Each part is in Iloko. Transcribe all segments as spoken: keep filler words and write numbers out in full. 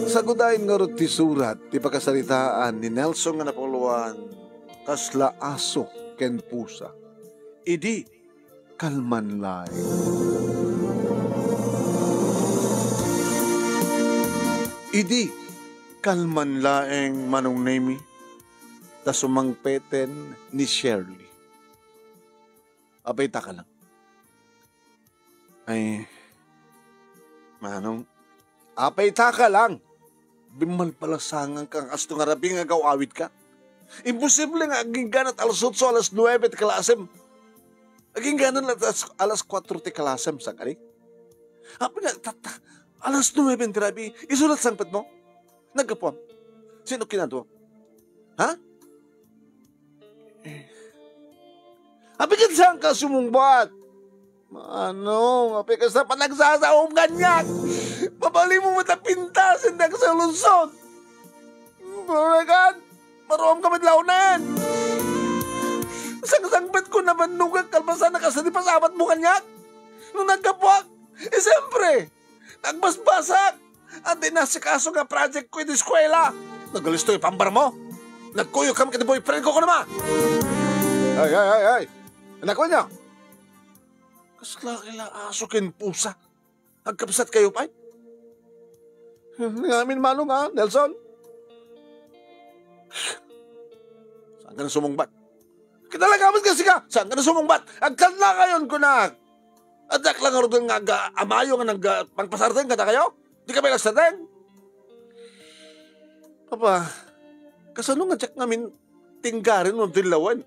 Sagudayen ngarud ti surat ti pakasaritaan ni Nelson nga napanguloan, Kasla Aso ken Pusa. Idi kalman laeng. Idi kalman laeng, Manong Nemy, ta sumangpeten ni Shirley. Apay ta ka lang. Ay, Manong, apay ta ka lang. Bimmalbalasangan ka nga kasto nga rabii nga agaw-awid ka. Imposible nga agingganat alas otso, alas nuebe ti klasem. Agingganan alas, alas kuatro ti klasem, sakali. Apay nga, ta, ta, alas nuebe ti rabii, isu la ti sangpet mo? Naggapuam? Sino kinadua? Ha? Eh. Apay ket saan ka sumungbat? Manong, apay kasta panagsasaom kaniak? Mabalin mo met a pintasen ti agsaludsod. Bulagan, maruam ka met laonen. Sangsangpet ko, nabannogak, kalpasan na kasta ti pasabat mo kaniak. No naggapuak, eh, siyempre, nagbasbasak. Adi nasikaso nga project ko iti eskuela. Nagalisto ti pambar mo. Nagkuyog kami ken boyfriend ko, kunam a. Ay, ay, ay, ay. Anak ko niya. Kasla kila aso ken pusa. Agkabsat kayo pay? Ngamin, Manong, ha, Nelson? Saan ka na sumungbat? Kita lang amin kasi ka! Saan ka na sumungbat? Agkalna kayon, kunak! Addak lang ngarud nga aga-, amayo nga nag-, pangpasarden kada kayo? Di ka may nagsadeng? Papa, kasano nga diak ngamin tinggaren no dillawen?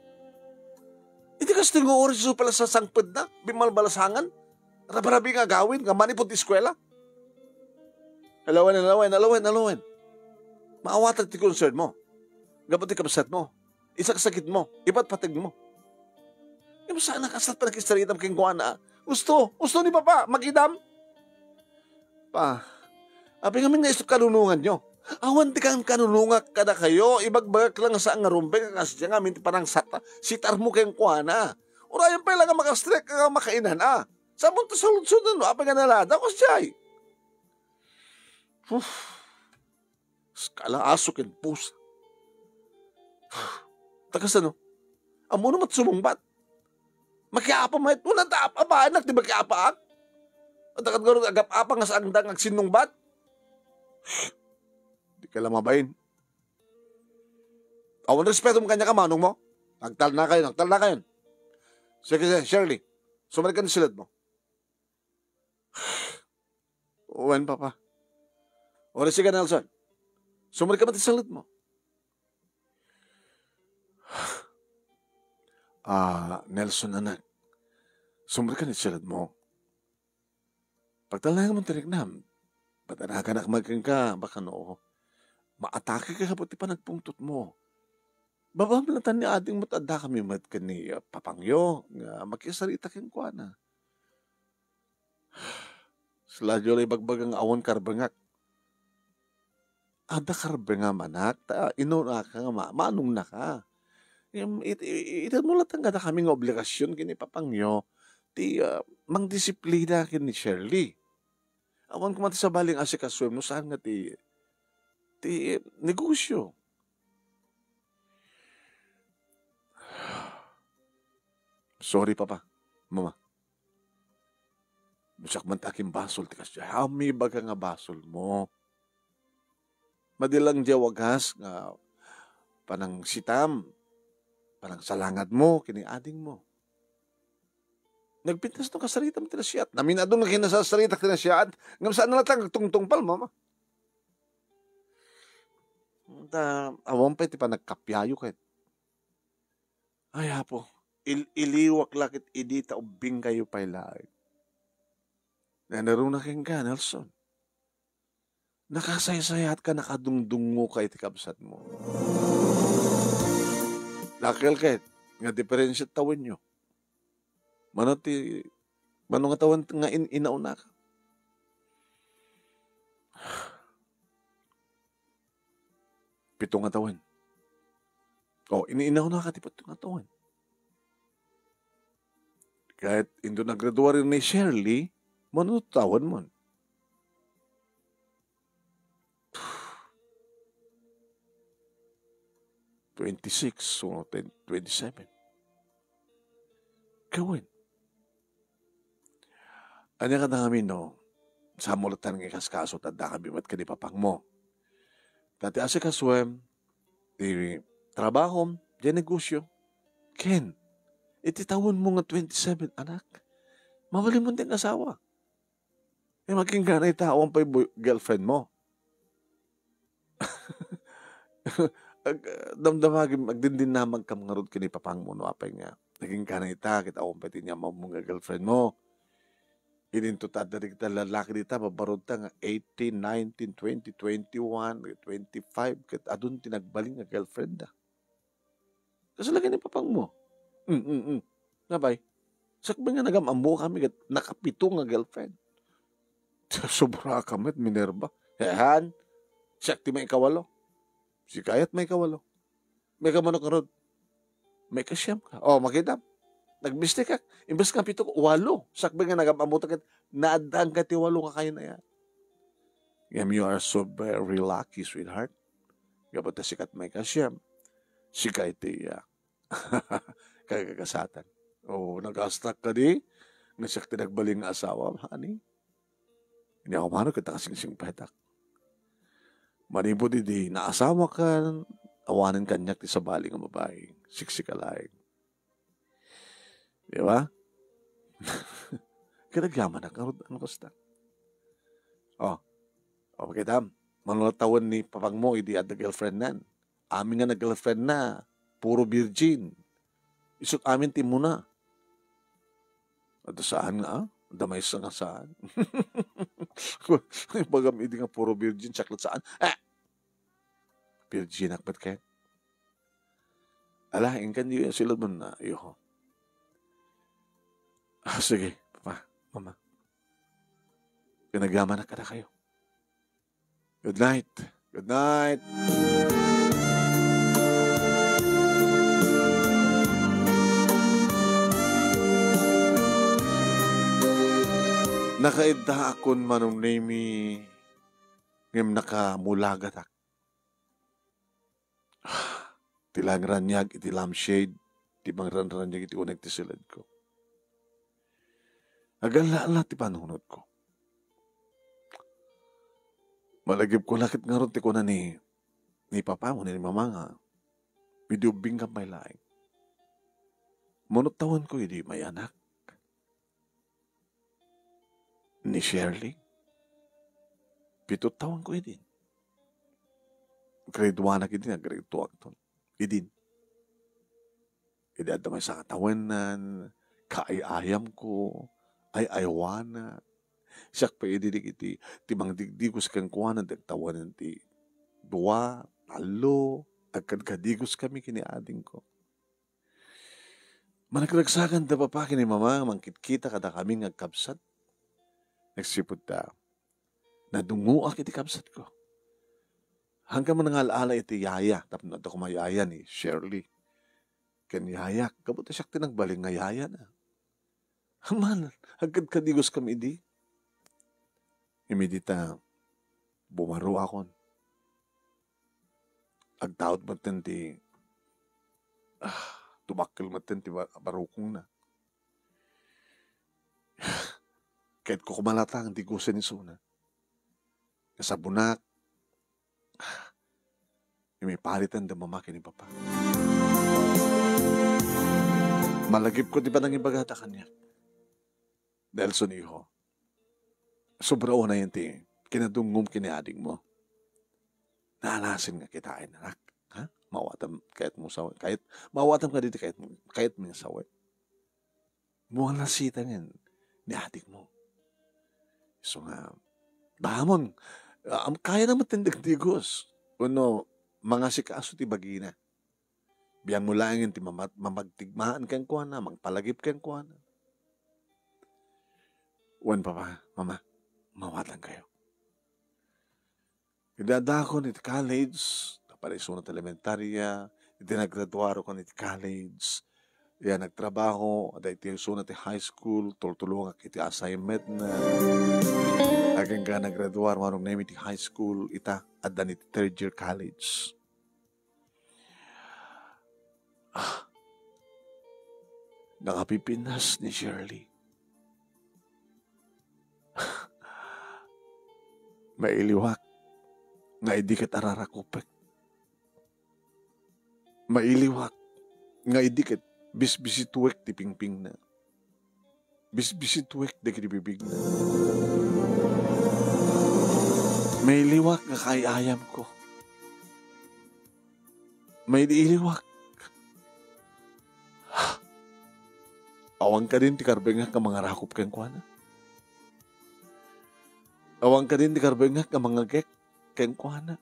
Iti kastoy nga oras isu pala sa sangpet na, bimalbalasangan, rabarabi nga agawid nga manipud ti eskuela. Alawen, alawen, alawen, alawen. Maawatak ti concern mo. Gapu ti kabsat mo. Isaksakit mo. Ipatpateg mo. Ngem saan a kasla ti panagkisaritam kenkuana. Usto, usto ni Papa, makidam. Pa, apay ngamin nga isu kanunonganyo? Awan ti kan-, kanunongak kadakayo, ibagbagak lang saan nga rumbeng a kasdiay ngamin ti panangsat-, sitarmo kenkuana. Urayen pay la nga makastrek a makainan a. Saan mo ta saludsodan no apay nga naladaw kasdiay? Uf. Kasla aso ken pusa. Ta kasano? Ammono met sumungbat. Makiapa met. Wala ta ap-, apanak ti makiapaak. Ata ket ngarud agap-apa nga saanda nga agsinnungbat. Di ka la mabain. Awan respetom kaniak a manong mo. Agtalna kayon, agtalna kayon. Sige, sige, Shirley. Sumalik ka iti siled mo. Wen, Papa. O, sige, Nelson. Sumalik ka met iti siled mo. Ah, Nelson, anak. Sumalik ka iti siled mo. Pagtalnaem ti riknam. Patanakanak met kenka, baka no maatake ka gapu ti panagpungtot mo. Babam la tan ni ading met, adda kami met ken ni, ah, papangyo nga makisarita kenkuana. Sladyo la ibagbaga nga awan karbengak. Adda karbengam, anak, ta inunaka nga ma-, manongnaka. Ngem it-, i-, itedmo latta kadakami nga obligasion ken ni papangyo ti, ah, mangdisiplina ken ni Shirley. Awan koma ti sabali nga asikasuem no saan nga ti, ti negosio. Sorry, Papa. Mama. No siak man ti agimbasol ti kasdiay, awan ibaga nga basolmo. Madi lang diay wagas nga panangsitam, panangsalangadmo ken ni adingmo. Nagpintas no kasaritam ti nasyat. Namin-adu nga kinasasaritak ti nasyat. Ngem saan na latta nga agtungtungpal, Mama. Ta, awan pay ti panagkapiayo ket. Ay, Apo, il-iliwak la ket idi ta ubbingkayo pay laeng. Nanaruna kenka, Nelson. Nakasaysayaat ka, nakadungdungngo ka iti kabsatmo. Dakkel ket nga diferensiat tawenyo. Mano ti, mano nga tawen nga in-, inaunaka? Pito nga tawen. O, in-, inaunaka ti pito nga tawen. Ket inton naggraduar ni Shirley, mano ti tawenmon? twenty-six o ten, twenty-seven. Gawin. Ania kada ngamin, no? Saan mo latta nga ikaskaso, ta adda kami met ken ni papangmo. Ta ti asikasuem, ti trabahom, diay negosyo. Ken, iti tawenmo nga twenty-seven, anak, mabalinmo ti asawa. Eh, makinkana ita, awan pay boy-, girlfriend mo. Ag-, damdamagim, agdindinamagkam ngarud ken ni papangmo no apay nga nakinkana ita, ket awan pay ti ni amammo nga girlfriend mo. Idinto ta adda dagiti lallaki dita, babarudta nga eighteen, nineteen, twenty, twenty-one, twenty-five, ket adun ti nagbalin nga girlfriend da. Kasla ken ni papangmo. Mm, mm, mm. Apay? Sakbay nga nagam-ammo kami ket nakapito nga girlfriend. Sobra ka met, Minerva. Hehan, siak ti maikawalo. Sika ket maikawalo. Maikamanok ngarud. Maikasiem ka. O, makita. Nagmistekak. Imbes nga pito, walo. Sakbay nga nagam-ammo ta ket naaddaan ka ti walo nga kayan-ayan. Ngem you are so very lucky, sweetheart. Gapu ta sika ti maikasiem. Sika iti, ah, kakakasatan. O, nagastak kadi? Nga siak ti nagbalin nga asawa, honey? Ania ko manen ket nakasingsingpetak. Manipud idi naasawakan, awanen kaniak ti sabali nga babai. Siksika laeng. Di ba? Ket agyamanak ngarud, ano kasta? O. O, kitam. Mano tawen ni papangmo idi adda girlfriendnan. Amin nga nag-girlfriendna, puro virgin. Isut amin ti immuna. Adda saan nga, ah? Adda maysa nga saan. Ibagam idi nga puro virgin, siak lat saan. Eh! Virginak met ket. Ala, inkan diyo silud mo na, iyo. Ah, sige, papa, mama. Pinagyamanak kadakayo. Good night. Good night. Nakaiddaakon, Manong Nemy, ngem nakamulagatak. Ti langraniag iti lampshade, ti mangranraniag iti uneg ti siledko. Agalla-alla ti panunotko. Malagipko la ket ngarud ti kuna ni, ni papa wenno ni mama nga, idi ubbingkam pay laeng. Mano tawenko idi mayanak ni Shirley. Pito tawenko idin. Grade one ak idin, grade two ak ton. Idin. Idi adda maysa nga tawennan, kaay-ayamko, ay-ayawanak. Siak pay idi dagiti, ti mangdigdigos kenkuana, dagtawenan ti dua, tallo, agkadkadigos kami ken ni adingko. Managragsakan da papa ken ni mama, mangkitkita kadakami nga agkabsat. Nagsipud ta, nadungoak iti kabsatko. Hanggang manangal-ala iti yaya, tapno adda koma yaya ni Shirley. Ken yayak, gapu ta siak ti nagbalin nga yayana. Aman, agkadkadigos kami idi. Imidita, bumaruakon. Agtaud metten ti, ah, tumakkel metten ti ba-, barukongna. Ket kukumalatang ti gusen isuna. Nasabunak, ah, imipalitan da mama ken ni papa. Malagipko ti panangibagada kaniak. Nelson, iho, sobra unayen ti kinadungngom ken ni adingmo. Naalasen nga kitaen, anak. Ha? Mawatam kayatmo sawen. Kayat, mawatam kadi ti kayatmo, kayatmo nga sawen. Mualasitengen ni adingmo. Isu nga, damon, ah, am-, kayana met ti nagdigos. Wenno, mangasikaso ti bagina. Biangmo laengen ti mamat-, mamagtigmaan kenkuana, mangpalagip kenkuana. Wen, papa, mama, mawatankayo. Idi addaakon iti college, napan isuna ti elementaria, iti naggraduarokon iti college, ya nagtrabaho, adda iti isuna ti high school, tultulongak iti assignment na. Agingga naggraduar, Manong Nemy, iti high school, ita, addan iti third year college. Ah, nakapipinas ni Shirley. Mailiwak nga idi ket ararakupek. Mailiwak nga idi ket bisbisituek ti pingpingna. Bisbisituek dagiti bibigna. Mailiwak nga kaay-ayamko. Mailiwak. Awan kadin ti karbengak nga mangarakup kenkuana? Awan kadin ti karbengak nga mangagek kenkuana?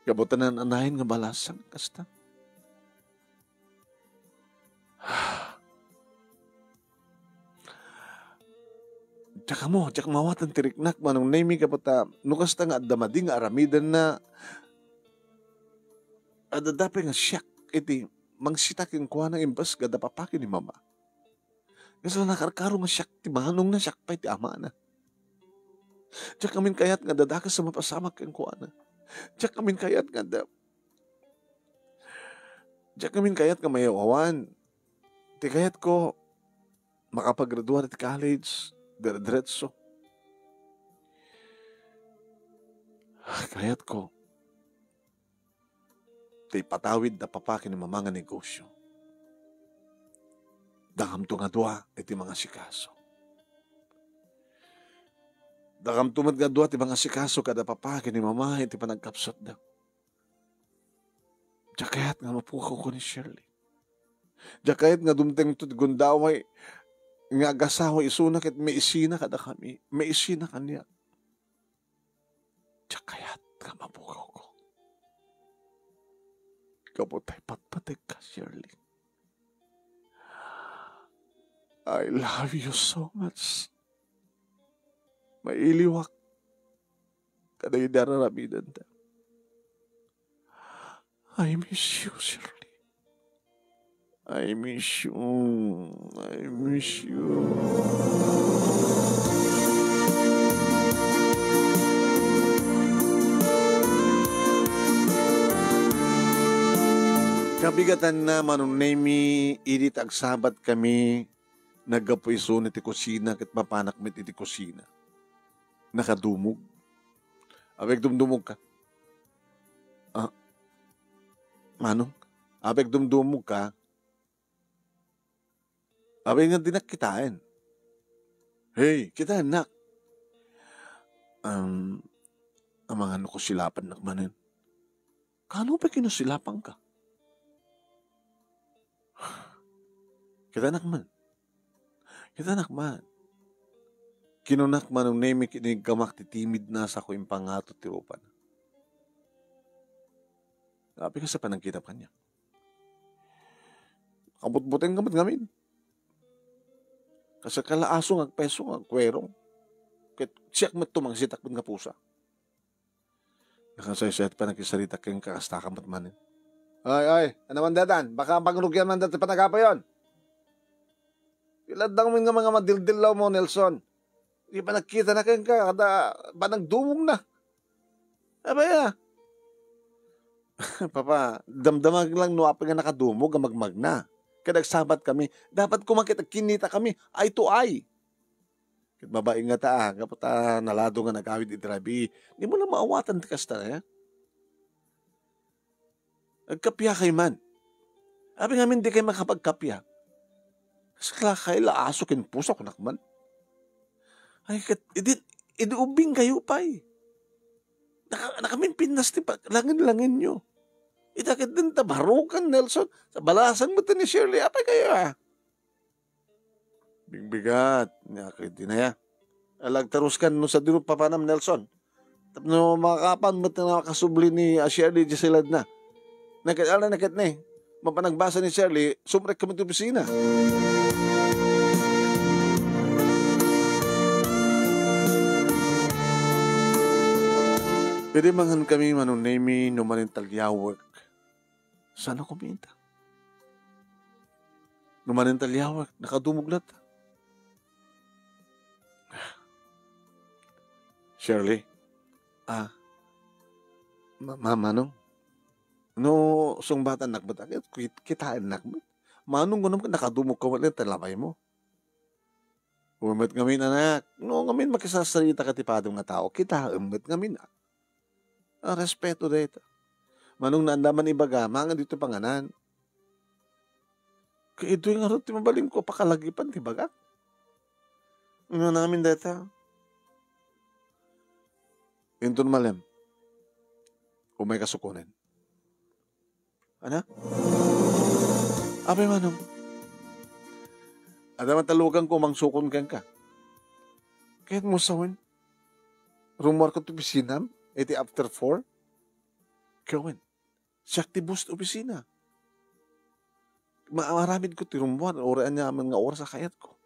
Gapu ta naan-anayon nga balasang kasta. Diak ammo, diak maawatan ti riknak, Manong Nemy, gapu ta no kasta nga adda madi nga aramidenna, adda pay nga siak iti mangsita kenkuana imbes nga adda papa ken ni mama. Kasla nakarkaro nga siak ti manongna, siak pay ti amana. Diak ngamin kayat nga adda dakes a mapasamak kenkuana. Diak ngamin kayat nga adda, diak ngamin kayat nga mayaw-awan. Ti kayatko, makapaggraduar iti college, dire-diretso. Kayatko, ti ipatawid da papa ken ni mama nga negosio. Dakamto nga dua iti mangasikaso. Dakamto met nga dua ti mangasikaso kada papa ken ni mama iti panagkapsutda. Diak kayat nga mapukawko ni Shirley. Diak kayat nga dumtengto ti gundaway nga agasawa isuna ket maisina kadakami, maisina kaniak. Diak kayat nga mapukawko. Gapu ta ipatpategka, Shirley. I love you so much. Mailiwak kadagiti ar-aramidenta. I miss you, Shirley. I miss you. I miss you. Kabigatanna, Manong Nemy, idi ta agsabatkami, naggapu isuna iti kusina ket mapanak met iti kusina. Nakadumog. Apay agdumdumogka? Ah, Manong, apay agdumdumogka? Apay nga dinak kitaen? Hey, kitaennak. Um, amangan no kasilapannak manen. Kaano pay kinasilapanka? Kitaennak man. Kitaennak man. Kinunak, Manong Nemy, kiniggamak ti timidna sako impangato ti rupana. Apay kasta panagkitam kaniak? Kabutbutengka met ngamin. Kasla aso nga agpeso nga agkuerong. Ket siak met to mangsitak met nga pusa. Nakasaysayat pay nakisarita kenka, kasta ka met manen. Ay, ay, ania man daytan? Baka pangrugian man dayta ti panagapuyon. Iladdang mo nga mga madildillawmo, Nelson. Di panagkitana kenka, kada panagdumogna. Apay a? Papa, damdama lang no apay nga nakadumog a magmagna. Ket agsabatkami, dapat koma ket agkinnitakami eye to eye. Ket babain ngata, a, gapu ta nalado nga nagawid iti rabii, dimo la maawatan ti kasta, eh? Agkapiakay man. Apay ngamin dikay makapagkapia? Kasla kay la aso ken pusa, kunak man. Ay, ket idi, idi ubbingkayo pay. Naka-, nakaminpinnas ti pa-, langin-langinyo. Ita ket din ta barukan, Nelson. Sa balasan mo ti ni Shirley, apay kayo, a? Bigbigat, nia ket dinaya. Ala, agtaruskan no sadino papanam, Nelson. Tapno makapan met nga makasubli ni, a, Shirley diay siledna. Naket, ala, naket ni. Mapanagbasa ni Shirley, sumrek kami ti opisina. Idi mangan kami, Manong Nemy, no manintaliawek, saan a kumita? No manintaliawek, nakadumog latta. Shirley? A, ma-, ma-, Manong? No sungbatannak met, kit-, kitaennak met. Manong kunam ket nakadumokka met laeng ta labay mo. Uy met ngamin, anak. No ngamin makisarsarita ka ti padem nga tao, kitaem met ngamin, a. A, respeto dayta. Manong naanda man ibaga, mangin ditoy panganan. Kaiduy ngarud ti mabalinko a pakalagipan ti bagak. Nga namin dayta. Inton malem, umayka sukonen. Ana? Apay manong? Adda man tallokanko mangsukon kenka. Kayatmo sawen? Rummuarko ti opisinam iti after four? Kawen. Siak ti boss ti opisina. Ma-, maaramidko ti rummuar, uray aniaman nga oras a kayatko.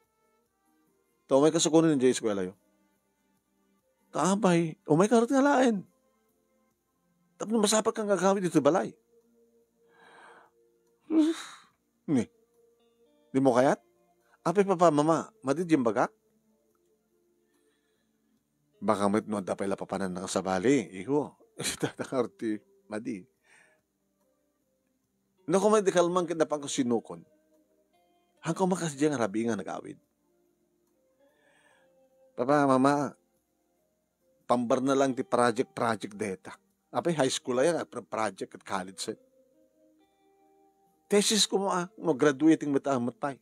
Ta umayka sukonen idiay eskuelayo. Ta apay, umayka rut nga laeng. Tapno masapatkan nga agawid ditoy balay. Ni, dimo kayat? Apay, papa, mama, madi diay imbagak? Baka met no adda pay la papananna nga sabali, iho. Ita, dangar ti madi. No, koma idi kalman ket napanko sinukon. Hanko makasdiay nga rabii nga nagawid. Papa, mama, pambarna lang ti project-project dayta. Apay, high school aya, pro-, project ket college, eh. Thesis ko mo, a, no graduating met, a, met pay.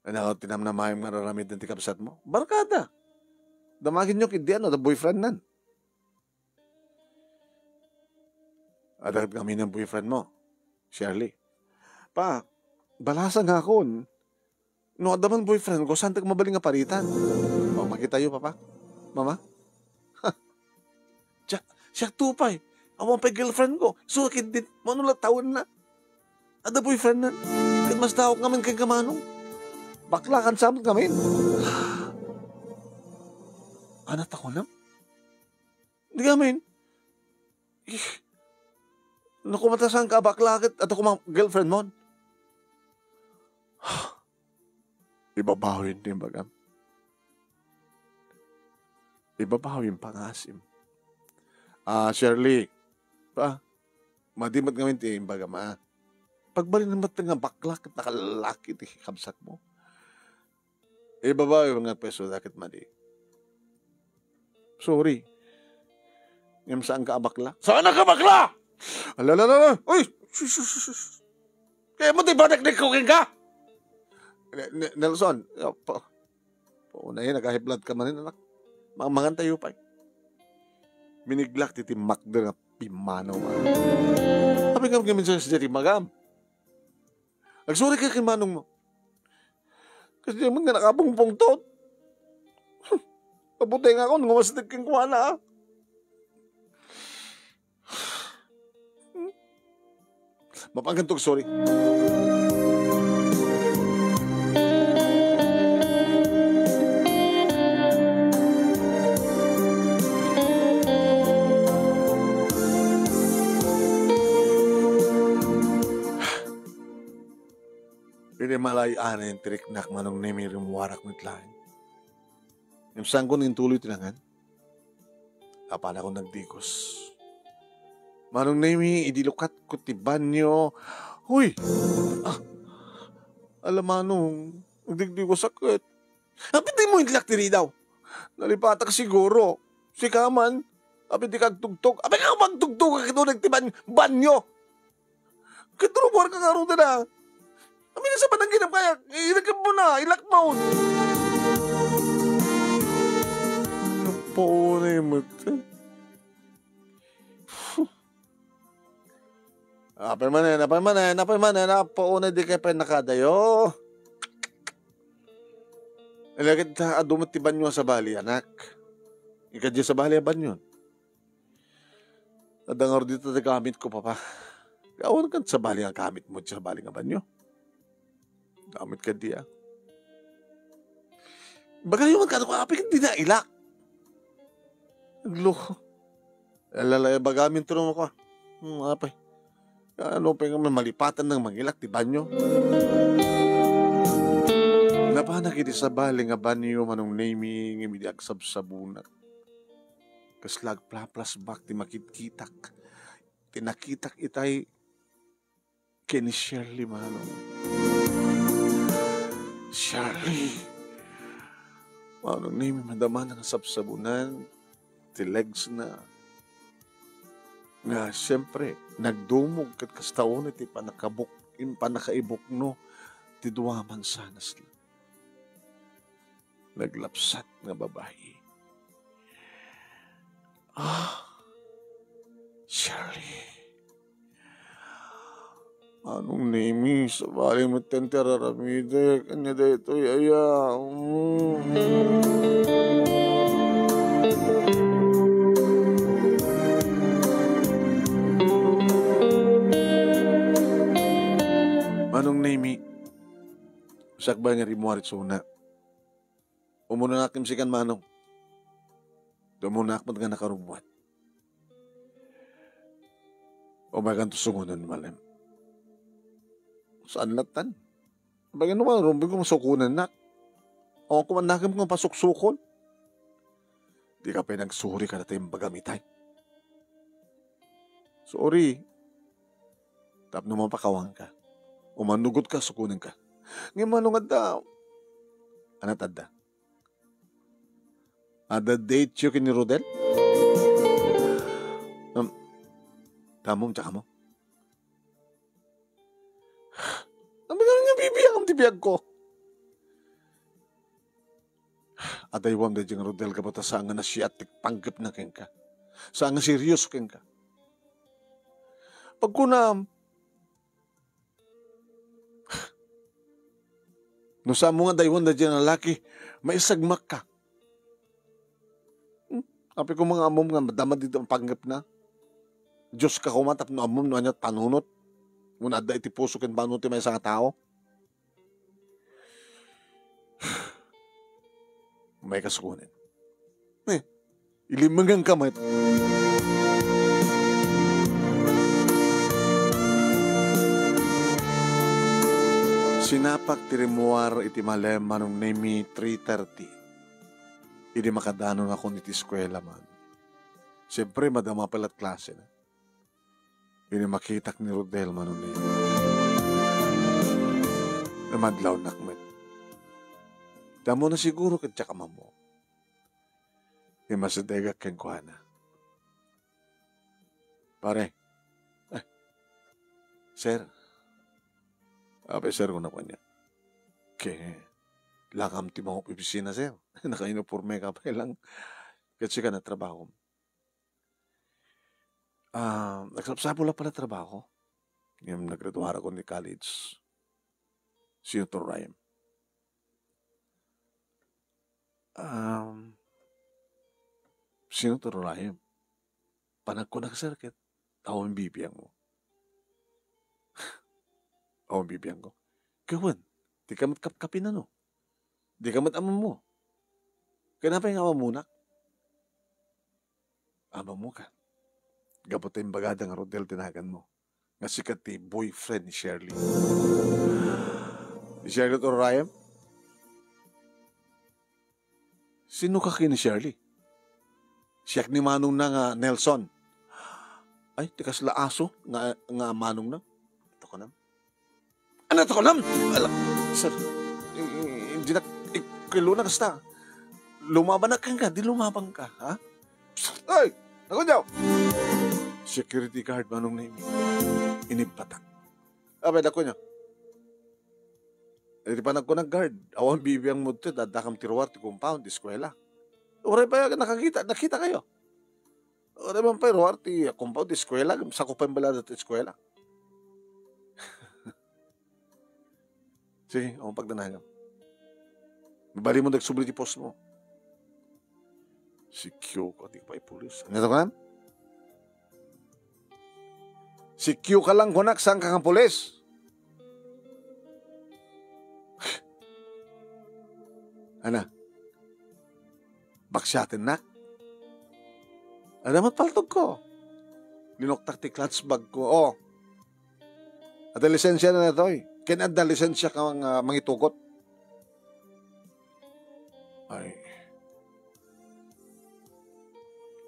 Ano, tinamnamayam nga raramiden ti kabsatmo? Barkada. Damagenyo ket diay, ano, adda boyfriendnan. Adda ket ngamin boyfriendmo, Shirley. Pa, balasa nga akon. No adda man boyfriendko, saantak mabalin nga paritan. O, makitayo, papa. Mama? Ha? Siak, siak to pay. Awan pay girlfriendko. So, ket din, mano la tawenna? Adda boyfriendna. Ket mas daok ngamin kenka manong. Bakla, kansamet ngamin. Anat ako nam? Di ngamin. Ih, naku, matasanka a bakla ket adda koma girlfriendmon. Ibabawi ti imbagam. Ibabawi ti pangasim. Ah, Shirley, pa, madi met ngamin ti imbagam, a. Pagbalin met nga bakla ket nakalaki ti kabsatmo. Ibabawi nga peso da ket madi. Sorry. Ngem saanka a bakla? Saanak a bakla! Ala, ala, ala, ala. Uy! Sus, sus, sus, sus. Kayatmo ti padakdakko kenka? Ne-, ne-, Nelson, apo. Apo, unay, nag-high blood ka manen, anak. Ma-, mangan tayo pay. Miniglak ti timmakder nga pimmanaw. Apay nga, nga minsan sa diri magam. Agsuray ka ken manong mo. Kasdiay met nga nakapungpungtot. Mabuteng ako, nga masdek kenkuana, a. Mapangan to, sorry. Idi malay-anen ti riknak, Manong Nemi, rimmuarak met laeng. Ngem saanko nga intuloy ti nangan. Apanakon nagdigos. Manong Nemi, idi lukatko ti banio, huy! Ah! Ala, Manong, nagdigdigosak ket. Apay dimo inlak ti ridaw? Nalipatak siguro. Sika man, apay dika agtugtog? Apay ka magtugtog ket uneg ti ban-, banio? Ket rummuarka ngaruden, a. Amin sa panangginam kaya, ilakmo na, ilakmo. Napaunay met. Apay manen, apay manen, apay manen, apo, unay dikay pay nakadayo. Ilakid ta, adu met ti banio a sabali, anak. Ikadi a sabali a banio. Adda ngarud dita ti gamitko, Papa. Awan kan sabali nga gamitmo, sabali nga banio. Gamit kadi, a. Ibagayo man kano, apay ket dina ilak. Aglo. Alala, ibagamin to ko. Hmm, apay. Ano pa nga malipatan nga mangilak ti banio? Napanak iti sabali nga banio, Manong Nemi, ngem idi agsabsabonak, kasla agplaplasbak ti makitkitak. ti nakitak itay ken ni Shirley, Manong. Shirley! Manong Nemi, madama na nga sabsabunan ti legs na. Nga, siyempre, nagdumog ket kasta unay ti panakabuk-, in-, panakaibukno ti dua a mansanas la. Naglapsat nga babai. Ah, Shirley. Manong Nemi, sabali met ti araramidek. Ania daytoy, aya? Mm. Manong Nemi, sakbay nga rimmuar itsuna. Umunaak ken sikan, Manong. Umunaak met nga nakarubbuat. Umaykanto sukonen, Malem. Saan lattan? Bagay no, rumbeng ko masukonennak. Awan ko man nakem nga pasuksukon. Di ka pay nagsuri kada ta imbagam itay. Sorry. Tapno mapakawanka. Umanugot ka, sukonenka. Ngem Manong, adda. Anat adda? Adda date yo ken ni Rodel? Um, tamong, tsaka mo. Ano ba nga bibiyag ti biyag ko? Adaywam daydi nga Rodel gapu ta saan nga nasiat ti panggepna kenka. Saan nga serioso kenka. Pagkunam, no saan mo nga daywan daydi nga lalaki, maisagmakka. Hmm? Apay koma nga ammom nga madama dita ang panggepna. Diyos ka koma tapno ammom no aniat panunot. Nguna adda iti puso ken banno ti maysa nga tao. May kasukunen. Eh, ilimengan ka met. Sinapak ti rimmuar iti malem, Manong Nemi, three thirty. Idi makadanon akon iti eskuela man. Siyempre, madama pay la't klase na. Idi makitak ni Rodel, Manong Nemi. Namadlawnak met. Damo na siguro ket diak ammo. Immasidegak kenkuana. Pare. Eh, sir. Apay, sir, kunam kaniak. Ket, lakam ti mangopisina, sir. Nakauniporme ka pay lang. Ket sika, natrabahom? Ah, nagsapsapul a pala trabaho. Ngem nagraduarakon iti college. Sino ti uray? Um, sino ti uray? Panagkunak, sir, ket awan bibiangmo. Awan bibiangko. Ket wen, dika met kapkapin, no? Dika met ammo. Ket apay nga ammonak? Ammoka. Gapu ta imbagada nga Rodel ti naganmo. Nga sika ti boyfriend ni Shirley. Ni Shirley ti urayem? Sino kaki ni Shirley? Siak ni manongna nga Nelson. Ay, ti kasla aso nga, nga manongna. Ito ka na. Ano to, kunam? Ala, sir, i-, i-, hindi na, i-, kilo na kasta. Lumaban na ka, di lumaban ka, ha? Psst, oy! Ako daw! Security guard, Manong Nemi. Inibbatak. Abay, dako niya. Eh, di pa nagkunag guard. Awan bibiang mo dito, dadakam ti ruar, ti compound, ti eskwela. Uray pa nakakita, nakita kayo. Uray man pay ruar ti compound ti eskwela, sakup pay balada ti eskwela. Sige, awan pagdanagam. Bali mo nagsubli ti post mo. Si Q ko, di pa ipulis. Ano to kan? Si Q ka lang kunak, saan ka nga pulis? Ana? Baksiatennak? Adda met paltogko. Linuktak ti clutch bag ko. Oh. Adda lisensya na natoy. Ken adda lisensya ka nga mangitugot. Ay.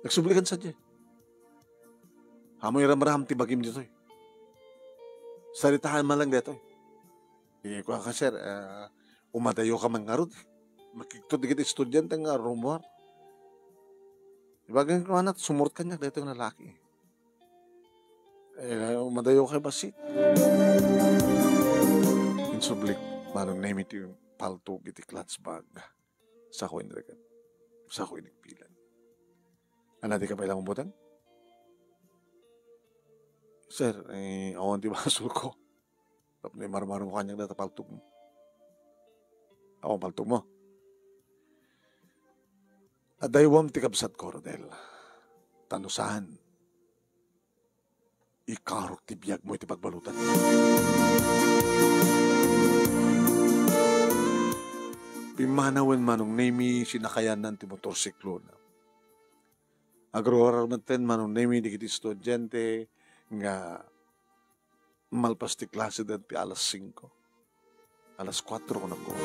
Nagsublikan sa diay. Amoy ramram ti bagim ditoy. Saritaen man lang ditoy. Di kuanka, sir, ah, umadayoka man ngarud. Makigtot dagiti estudiante nga rummuar. Ibagak kenkuana, sumurot kaniak daytoy nga lalaki. Eh, umadayoka bassit. Insublik, Manong Nemi, ti paltog iti clutch bag. Sako inreket. Sako inigpilan. Ania, dika pay la mabuteng? Sir, eh, awan ti basolko. Tapno imarmarmo kaniak dayta paltogmo. Awan paltogmo. Adaywam ti kabsatko, Rodel. Ta no saan, ikarok ti biagmo iti pagbalutan. Pimmanawen Manong Nemi, sinakayanna ti motorsiklona. Agruar metten Manong Nemi dagiti estudiante nga malpas ti klase da ti alas singko. Alas kuatro, kunakua.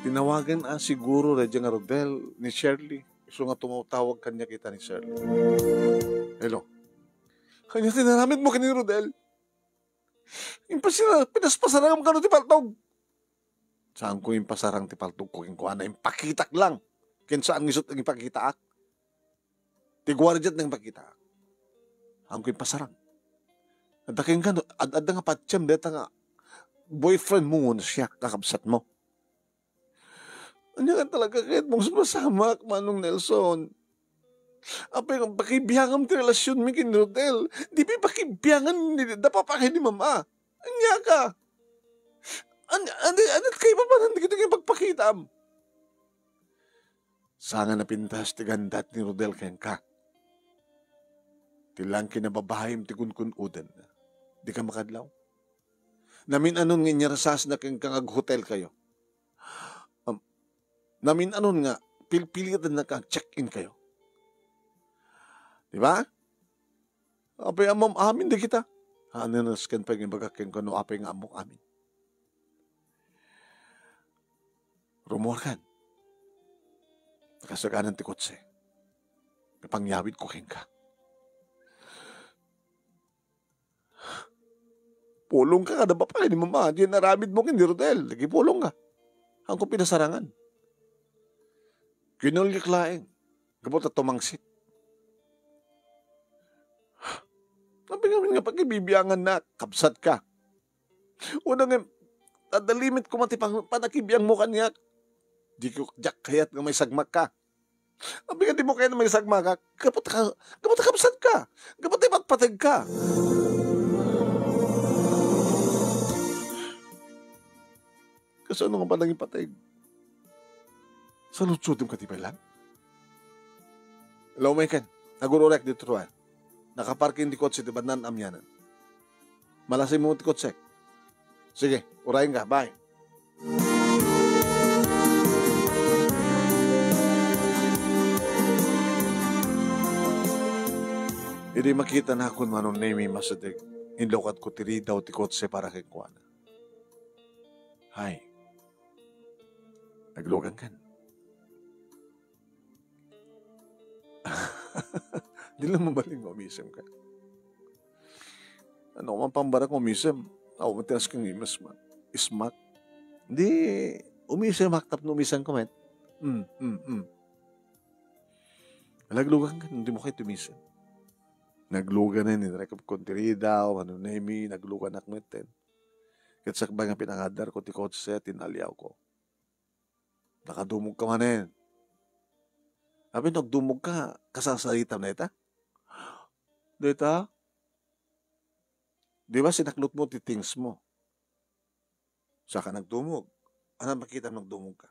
Tinawagen a siguro daydiay nga Rodel ni Shirley. Isu nga tumawtawag kaniak ita ni Shirley. Hello. Ania ti inaramidmo ken ni Rodel? Impasira-, pinaspasarangam kano ti paltog. Saanko impasarang ti paltogko kenkuana, impakitak lang. Ken saan nga isut' nga ipakitaak. Ti guardiat nga ipakitaak. Saanko impasarang. Adda kenka, ad-, adda nga patiem dayta nga boyfriend mo wenno siak, kakabsatmo. Ania nga talaga ket mo nga sumasamak, Manong Nelson? Apay nga pakibiangam ti relasionmi ken ni Rodel? Di pay pakibiangan ni, da papakay ni Mama. Ania ka? An-, an-, ania kaipapanan dagitoy nga ipagpakitam? Saan nga napintas ti gandat ni Rodel kenka. Ti lang kinababaim ti kunkun-oden. Dika makadlaw. Namin-anon nga inyarasasna kenka nga aghotelkayo. Am, namin-anon nga pilpilitennaka nga check-in kayo. Di ba? Apay ammom amin dagita? Haan nga nasken pay nga ibagak kenka no apay nga ammok amin. Rummuarkan. Nakasaganan ti kotse. Napangyawidko kenka. Pulongka kada babae ni Mama. Di naramidmo ken ni Rodel. Nagipulongka. Haanko pinasarangan. Kinulyak laeng. Gapu ta tumangsit. Apay ngamin nga pakibibiangannak, kabsatka. Una nga, adda limit koma ti pang-, panakibiangmo kaniak. Diko, diak kayat nga maisagmakka. Apay nga dimo kayat nga maisagmakak? Gapu ta ka-, gapu ta kabsatka. Gapu ta ipatpategka. Kasano nga panangipateg? Salutsotem ka ti pay lang? Hello, Michael. Nagururek dito, ah. Nakaparking ti kotse ti bannan amianan. Malasing mo ti kotse. Sige, urayen ka. Bye. Idi makita nakon Manong Nemi, masideg, inlukatko ti ridaw ti kotse para kenkuana. Hay. Naglugankan. Di lang mabalin nga umisemka. Ano man pambarak nga umisem? Awan ti asking nga imes-, ismak. Di, umisemak tapno umisemka met. Mm, mm, mm. Naglugankan, dimo kayat umisem. Nagluganen, inrekupkon ti ridaw, Manong Nemi, nagluganak metten. Ket sakbay nga pinangadarko ti kotse, tinaliawko. Nakadumogka manen. Apay no agdumogka, kasasaritam dayta? Dayta? Di ba sinaklotmo ti things mo? Saka nagdumog. Ania makitam nagdumogka?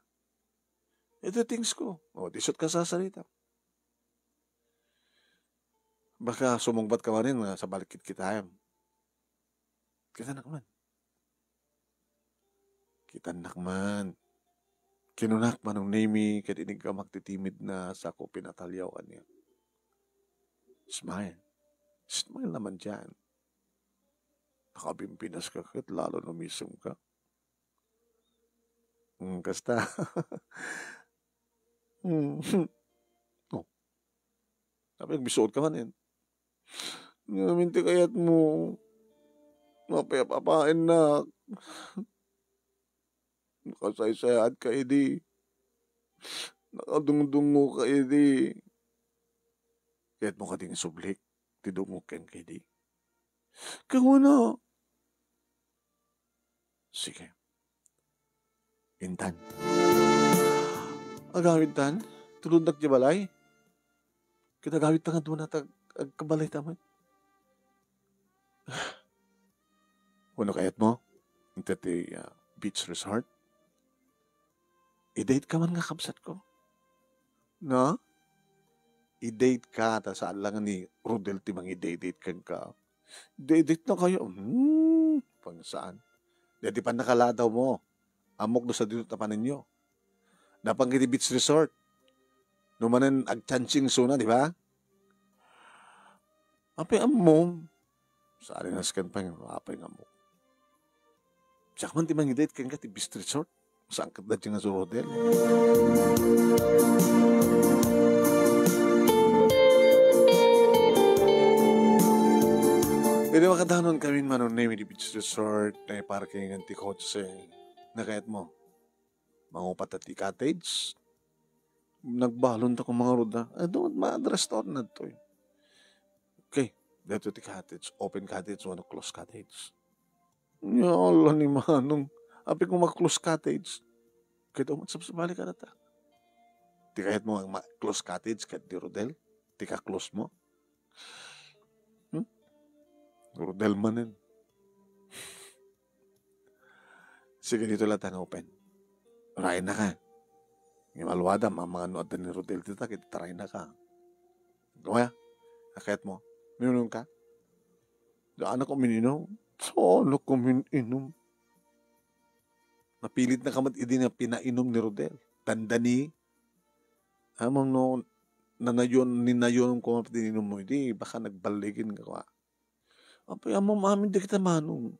Iti things ko. O, di isut' kasasaritam. Baka sumungbatka manen nga sabali kitkitaem. Kitanak man. Kitanak man. Kinunak, Manong Nemi, ket iniggamak ti timidna, sako pinataliaw kaniak. Smile. Smile naman diyan. Nakabimpinas ka ket lalo umisemka. Mm, kasta. Mm. Oh. Apay, agbisuot ka manen. Ngamin ti kayatmo. Mapayap-apaennak. Nakasaysayaat ka idi. Nakadungdungngo ka idi. Kayatmo kadi nga isublik ti dungngog kenka idi? Kunana. Sige. Intan. Agawidtan, tulodnak diay balay. Ket agawidta nga aduna ta ag-, agkabalayta met. Wenno kayatmo? Inta ti, ah, beach resort? I-date ka man nga, kabsatko. No? I-date ka, ta saan lang ni Rodel ti mangi-date kenka. Date-date na kayo. Hmm, pang saan? Dati pa nakaladaw mo. Ammok no sadino ti apanenyo. Napan iti beach resort. No manen agchanchinso na, di ba? Apay ammom? Saan nga nasken pay nga apay nga ammok. Siak man ti mangi-date kenka ti beach resort. Saan ket dayta nga Rodel? Idi makadanon kami manunay iti beach resort, naiparkingan ti kotse. Nakayat mo? Mangupat ta ti cottage. Nagbalon ta kung mangarud, ah. Adu, ma-address ta on na ditoy. Okay. Dito ti cottage. Open cottage, wenno close cottage. Ya Allah ni Manong. Apay kung ma-close cottage. Kaya umat sabsabali ka na ta. Ti kayat mo nga ma-close cottage, ket di Rodel? Ti ka-close mo? Hmm? Rodel manen. Sige, dito lang tayo open. Rain na ka. Yung alwada, mamangano adda ni Rodel dita, kita rain na ka. Kaya, akayat mo, minunong ka? Daan ako mininom. Saan ako mininom? Napilit na kamat idi nga pinainom ni Rodel. Tanda ni, amang no, nanayon, ninayon ko nga pati inom mo, idi, baka nagbaligin ka. Apay, amam amin dagita manong.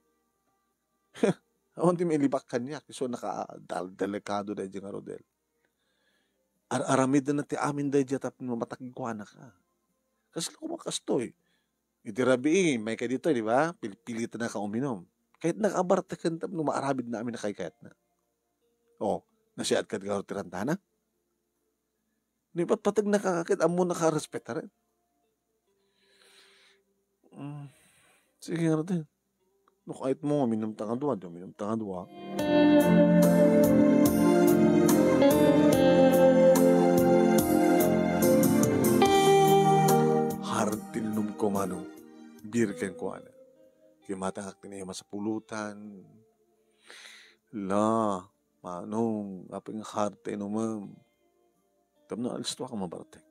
Awan ti mailibak kaniak, isu naka, dal-, delikado daydi nga Rodel. Ar-, aramid na ti amin daydi tapno matagikuana ka. Kasla ko makastoy. Iti rabii, may ka ditoy, di ba? Pil-, pilitan na ka uminom. Kahit nakabartakan tapno maaramid na amin na kayat na. Oh, nasiat ka di ka tirantana? Ni patpatag na ka, ket ammo na ka respetaran. Mm. Sige, ano din? No, kahit mo, minum ta nga dua, di minum ta nga dua. Hard tinlum ko, mano. Beer ken kuana. Kimatangak ti naimas a pulutan. La, manong, apay nga hard ta inumem. Tapno alisto ka mabartek.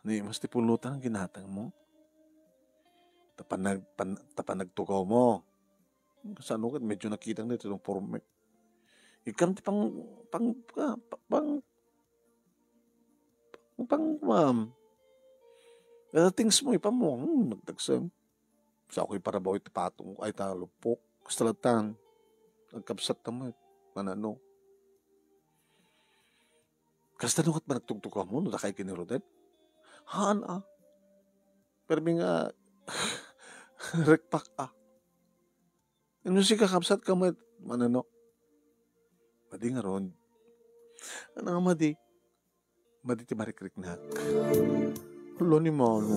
Ni mas ti pulutan ang ginatang mo. Tapan nag-, pan-, tapan nagtugaw mo. Saan ket medyo nakitang dito itong forme. Ikam ti pang, pang, ah, pa-, pang, pang, ma'am. Kada things mo, ipam mo, hmm, nagtagsam. Sa ako'y parabaw iti patong, ay, ta lupok. Kasta latan. Agkabsat ta met. Manano. Kasta no ket managtugtugaw mo, no, dakay ken ni Rodel? Haan, ah. Permi nga, rekpak, ah. Ano si kakabsat ka met? Manano. Madi nga ron. Ano nga madi? Madi ti marikriknak. Hala ni Mano.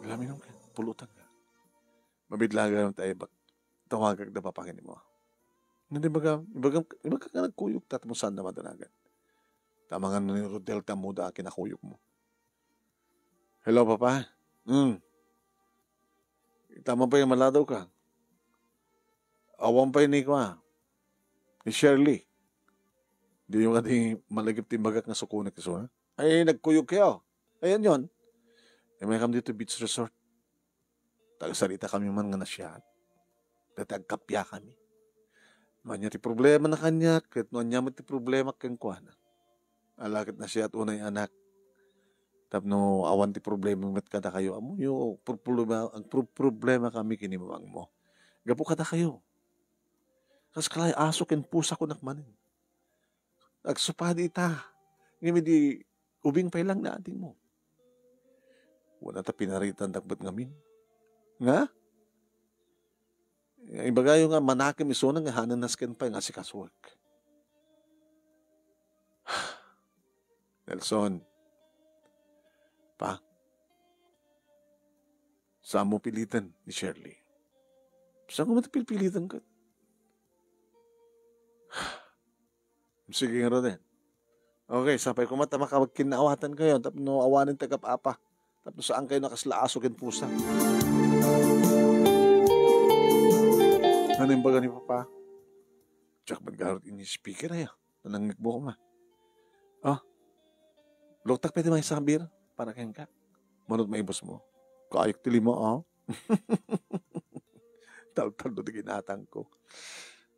Laminong ka, pulutan ka. Mabitlagan tayo, bak-, tawagag da papangan mo. Nga di baga, ibaga, ibaga ka nagkuyog, tat mo saan na madanagan. Tamangan ni Rodel, tamuda, kinakuyog mo. Hello, Papa. Hmm. Tama pa yung maladaw ka. Awan pa yung ni kwa. Ni Shirley. Di yung ati malagip ti bagak nga sukunek isu, ha? Ay, nagkuyog kayo. Ayan yon. E, may kam dito beach resort. Tagsarita kami man nga nasiat. Dati agkapya kami. Manya ti problema na kanya, ket no anya met ti problema kenkuana. Ala ket nasiat unay anak. Tapno awan ti problema met kada kayo. Amo yo, problema, ang pro-, problema kami kini mamang mo. Gapu kada kayo. Kas kalay aso ken pusa ko nakmanen. Agsupadi ita. Ngem idi ubing pay lang nga adingmo. Wen ta pinaritan dakbet ngamin. Nga? Ibagayo nga manakem isuna nga hanan nasken pay nga asikasuek. Nelson, pa, saan mo piliten ni Shirley? Saan ko man pilpiliten ket? Sige nga, Rodel. Okay, sapay koma ta makapagkinnaawatan kayo tapno awanen ti agap-apa. Tapno saan kayo nakasla aso ken pusa. Ano yung baga ni Papa? Diak man garot ini speaker ayo. Nanangik mo koma. Ah, luktak pwede may sabir para kenka. Manot maibos mo. Kayek ti lima, ah. Taltaldo ti ginatang ko.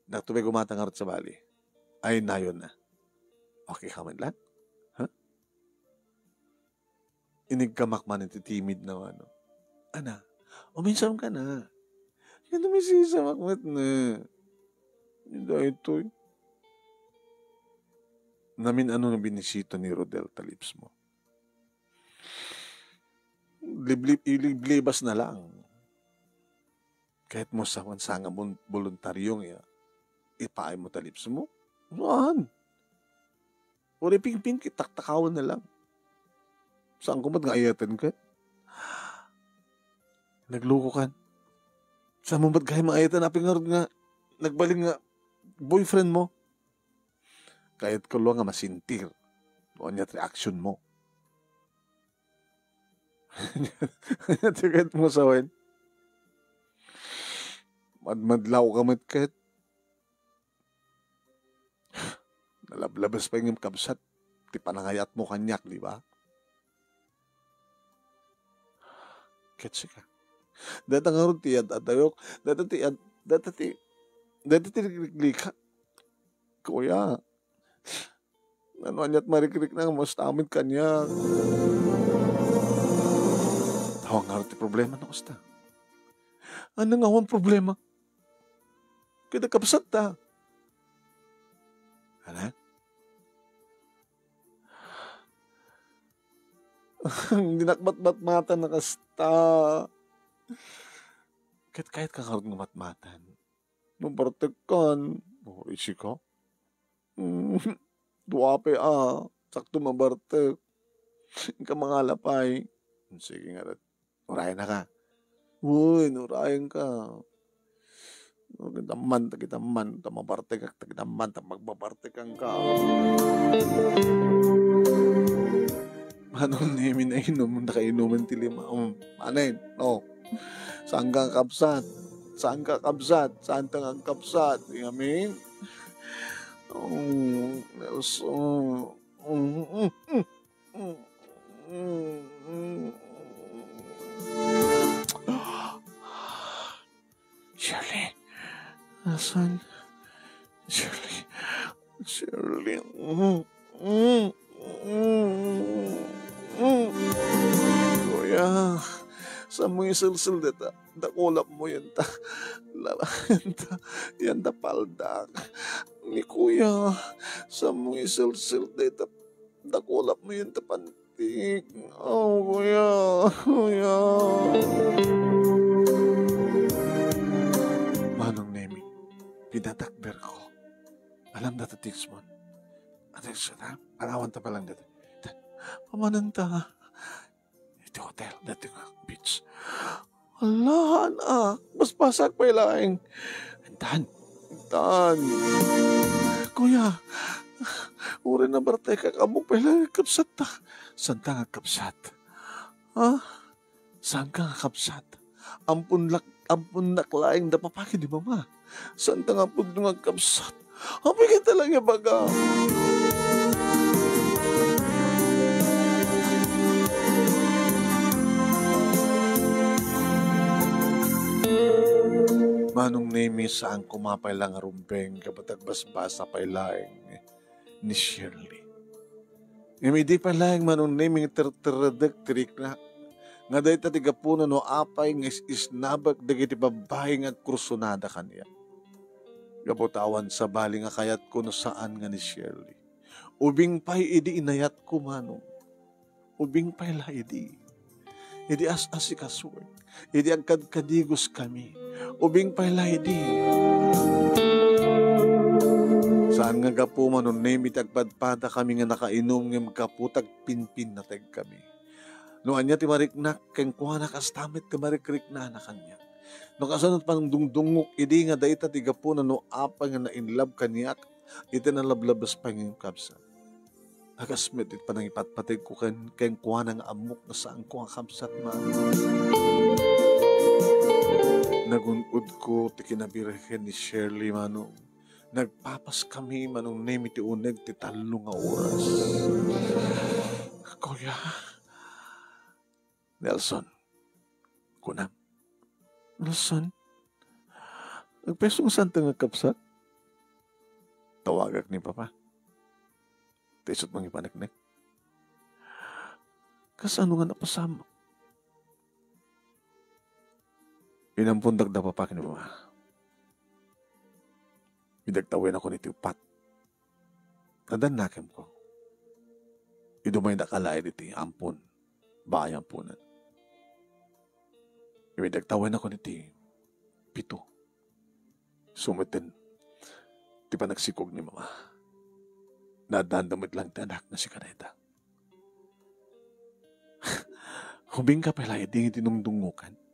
Nakatubay gumata ngarud sa bali. Ay, nayon na. Okay ka man lang? Ha? Inigkamak man iti timid na ano. Ana, uminsam ka na. Yan, umisisamak met na. Daytoy. Namin ano nga binisita ni Rodel ta lips mo. Liblib, iliblibas na lang. Kahit mo sa, sa nga bun-, voluntaryo nga ipaay mo ta lips mo. Saan? Uri pingping, kitaktakawan na lang. Saan ko mat nga ayatan ka? Nagluko kan. Saan mo mat gayam ayatan? Apay ngarud nga nagbalin nga boyfriend mo? Kayat ko lang nga masintir. No, anya ti reaction mo? Anya ti kayat mo sawen? Madmadlaw ka met ket. Nalablabas pay ngem kabsat ti panangayatmo kaniak, di ba? Ket sika. Dayta ngarud ti ad-adayok. Dayta ti ad-, dayta ti, dayta ti likliklik. Kuya, ano aniat marikrik na mas tamid kaniak? Tawag ngarud ti problema no kasta. Ano nga awan problema? Kada kabsat ta. Ano? Hindi nakmatmatmatan na kasta. Ket kayat ka ngarud nga matmatan. Mabartek kan. O, isi ka? Mm, dua pay a. Sakto mabartek. Inka mangala pay. Sige nga, urayan na ka. Uy, nurayan ka. Kita man, ta kita man, ta mabartek ka, ta kita man, ta magbabartek ka. Manong Nemi, nainom, nakainuman ti lima. Um, anen? Oh. Saan ka kabsat? Saan ka kabsat? Saan ta nga kabsat? Amen? Oh, Nelson. Mm, mm, mm. Shirley. Asan? Shirley. Shirley. Mm, mm, mm, mm. Kuya, saan mo isilsil dita? Dakulap mo yan ta. Yan ta. Yan ta paldak. Ni kuya, saan mo isilsil dita? Dakulap mo yan ta pantik. Oh, kuya. Kuya. Manong Nemi, pinatakder ko. Alam da ta text mo. Ate, siya ta? Alawan ta pa lang dito. Pamanan ta. Iti hotel, dati nga beach. Ala, anak, basbasak pay laeng. Intan, intan. Kuya, uray nabartek ka, ammok pay laeng kabsat ta. Saan ta nga kabsat? Ha? Saan ka nga kabsat? Ampon lak-, amponnak laeng da papagi di mama. Saan ta nga pudno nga agkabsat? Apay ket ta lang ibaga? Manong Nemi, saan ko mapay lang rumbeng, kabat agbasbasa pay laeng ni Shirley. Ngem idi pay laeng Manong Nemi nga terteredek ti riknak, nga dayta ti gapunan no apay nga is-isnabek dagiti babbai nga agkursunada kaniak. Gapu ta awan sabali nga kayatko no saan nga ni Shirley. Ubing pay idi inayatko, manong. Ubing pay la idi. Idi as-asikasuek. Idi agkadkadiguskami. Ubing pay la idi. Saan nga gapu, Manong Nemi, ti agpadpadakami nga nakainum ngem gapu ta agpinpinnategkami. No ania ti mariknak kenkuana, kasta met ti marikriknana kaniak. No kasano ti panangdungdungngok idi nga dayta ti gapuna no apay nga na-in love kaniak iti nalablabas pay nga kabsat. Nagas met iti panangipatpategko ken-, kenkuana nga ammok nga saanko nga kabsat, manong. Nagun-odko ti kinabirhen ni Shirley, manong. Nagpapaskami, Manong Nemi, ti uneg ti tallo nga oras. Kuya, Nelson, kunam. Nelson, agpayso nga saanta nga kabsat? Tawagak ni Papa. Ta isu't mangipaneknek. Kasano nga napasamak? Inampondak da Papa ken ni Mama. Idi agtawenakon iti uppat, addan nakemko. Idumaydak a laeng iti ampon, baay amponan. Idi agtawenakon iti pito, sumeten ti panagsikog ni Mama. Naaddaanda met laeng ti anak nga si Kaneta. Ubingka pay la idi nga dinungdungngokan.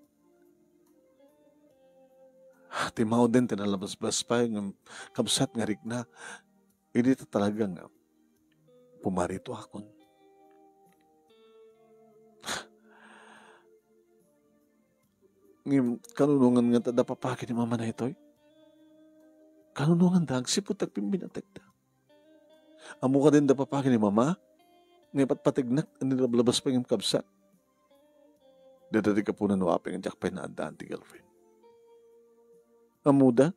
Ti mauden ti nalabasbas pay nga kabsat nga rikna, idi ta talaga nga pumaritoakon. Ngem, kanunongan ngata da Papa ken ni Mama daytoy? Kanunonganda agsipud ta agpinpinnategda? Ammo kadin da Papa ken ni Mama nga ipatpategnak a nalablabas pay ngem kabsat? Dayta ti gapuna no apay nga diak pay naaddaan ti girlfriend. Ammoda?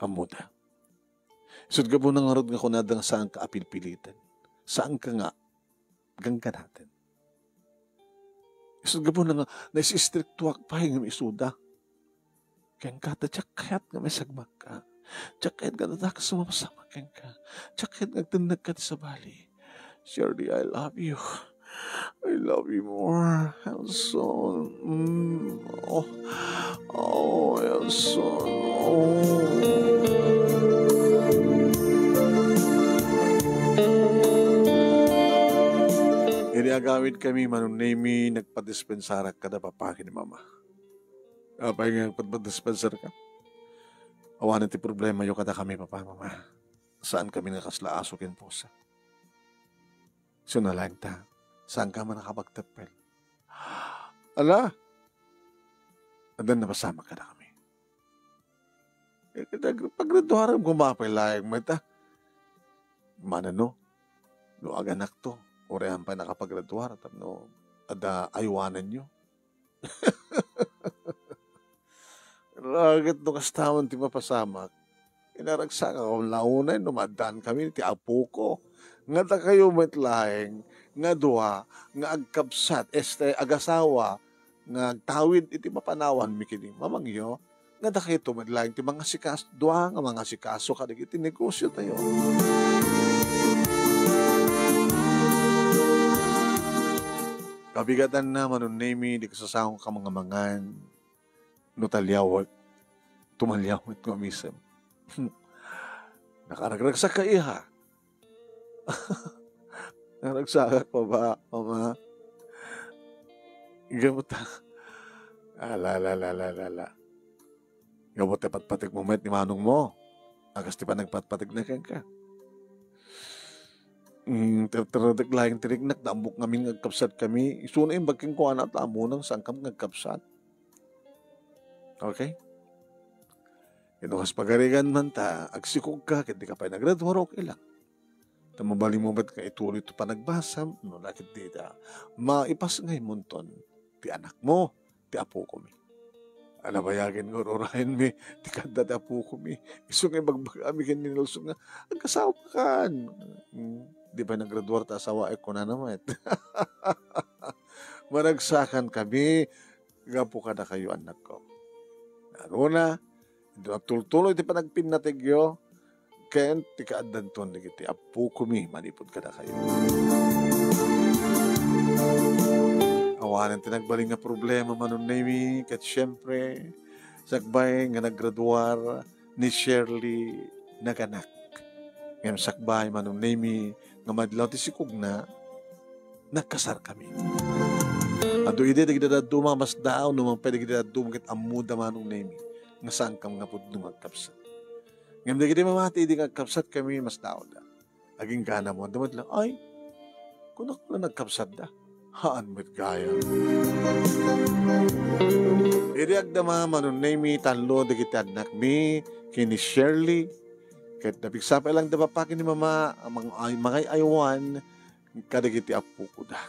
Ammoda. Isu't gapuna ngarud nga kunada nga saanka a pilpiliten. Saanka nga gangganaten. Isu't gapuna nga naisistriktuak pay ngem isuda. Kenka, ta diak kayat nga maisagmakka. Diak kayat nga adda kas mapasamak kenka. Diak kayat nga agtennegka ti sabali. Shirley, I love you. I love you more, Nelson. Mm. Oh. Oh, Nelson. Oh. Idi agawidkami, Manong Nemi, nagpadispensarak kada Papa ken ni Mama. Apay nga agpadispenserka? Awanen ti problemayo kadakami, Papa, Mama. Saankami nga kasla aso ken pusa. Isu laeng ta, saanka man a nakapagteppel. Ala! Addan napasamak kadakami. Eh, paggraduarem, koma pay laeng met, a. Manong, no aganakto, uray ayan pay nakapagraduar, tapno adda aywanenyo. Raket no kasta man ti mapasamak, inaragsakak la unay no maaddaankami ti apoko. Nga dakayo met laeng nga dua nga agkabsat, este, agasawa, nga agtawid iti mapanawanmi ken ni mamangyo, nga dakayto met laeng ti mangasikaso, dua nga mangasikaso kadagiti negosiotayo. Kabigatanna, Manong Nemi, di kasasangok a mangan, no taliawek, tumaliawek nga misem. Nakaragragsak ka, iha. Naragsakak, Papa, Mama. Gapu ta. Ala, ala, ala, ala, ala. Gapu ta patpategmo met ni manongmo. A kas ti panagpatpategna kenka. Mm, terteredek laeng ti riknak, ta ammok ngamin nga agkabsatkami. Isuna imbag kenkuana ta ammona nga saankami nga agkabsat. Okay? Ket no kas pagarigan man ta agsikogka ket dika pay nagraduar, okay lang. Ta mabalinmo met nga ituloy ti panagbasam, no, na ket dita maipasngaymonton ti anakmo, ti apokomi. Ala, bayagen nga ur-urayenmi ti kanda ti apokomi. Isu nga ibagbagami ken ni Nelson nga, "Agkasawakan." Hmm, di pay nagraduar ta asawaek, kunana met. Managsakankami gapu kadakayo, annakko. Ngaruna, inton agtultuloy ti panagpinnategyo, ken ti kaaddanton dagiti appokomi manipud kadakayo. Awanen ti nagbalin nga problema, Manong Nemy, ket siempre, sakbay nga naggraduar ni Shirley, naganak. Ngem sakbay, Manong Nemy, nga madlaw ti sikogna, nagkasarkami. Adu idi dagiti dadduma a masdaaw, no mangpay dagiti dadduma ket ammoda, Manong Nemy, nga saankam nga pudno nga agkabsat. Ngem dagiti mamati idi nga agkabsatkami, masdaawda. Agingganam, adda met la, "Ay, kunak la nagkabsatda." Haan met gayam. Idi agdama, Manong Nemy, tallo dagiti annakmi ken ni Shirley, ket napigsa pay lang da papa ken ni mama a mang-, ay, mangay-aywan kadagiti appokoda.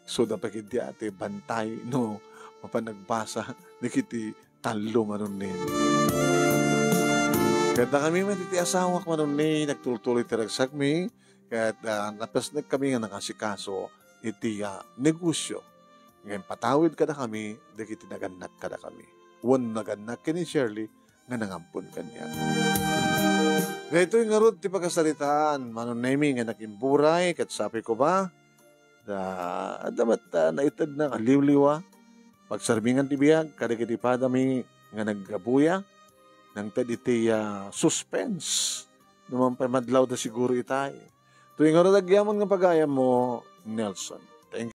Isuda pay ketdi ti bantay no mapan nagbasa dagiti tallo, Manong Nemy. Ket dakami met iti asawak, Manong Nemy, nagtultuloy ti ragsakmi, ket, ah, napesnekkami nga nangasikaso iti, ah, negosio. Ngem patawid kadakami dagiti nagannak kadakami. Wen nagannak ken ni Shirley nga nangampon kaniak. Daytoy ngarud ti pakasaritaan, Manong Nemy, nga nakimburay, ket sapay ko ba, da, adda met, ah, naitedna nga liwliwa, pagsarmingan ti biag kadagiti padami nga naggabuya, nangted iti, ah, suspense. No mangpay madlawda siguro itay. Toy ngarud agyamon nga pagayammo, Nelson.